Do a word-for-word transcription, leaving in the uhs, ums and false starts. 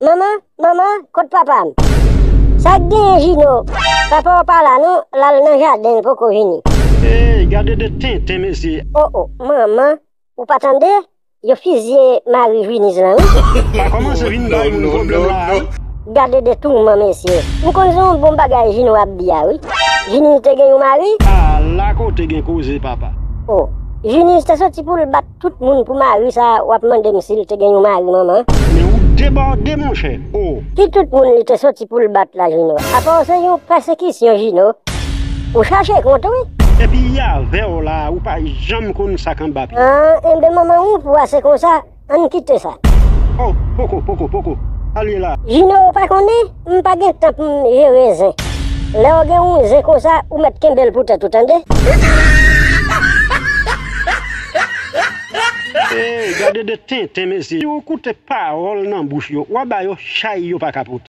Manman, manman, kot papa m? Sa k genyen, Jino? Papa w pa la non, l al nan jaden, l poko vini. Ey, gade de tenten, mesye. O, o, manman, ou pa tande? Yo fizye mari Juniz lan, wi. Pa kòmanse vin bay moun pwoblèm la, wi. Gade de touman, mesye. M konn se yon bon bagay Jino ap di a, wi. Juniz te gen yon mari? Ala kote gen koze, papa. O, Juniz te soti pou l bat tout moun pou mari sa a, w ap mande m si l te gen yon mari, manman. Men ou debòde, monchè. O. Ki tout moun li te soti pou l bat la, Jino? Apa w se yon pèsekisyon, Jino. Ou chache kont, wi. Epi avè w la, ou pa janm konn sa k anba pye. An, enben, manman, ou pou ase konsa, ann kite sa. O, poko, poko, poko. Ale la. Jino, ou pa konnen, m pa gen tan pou m jere zen. Lè w gen yon zen konsa, ou mèt kenbe l pou tèt ou, tande? Ey, gade de tenten, mesye. Si w koute pawòl nan bouch yo, w a ba yo chay yo pa ka pote.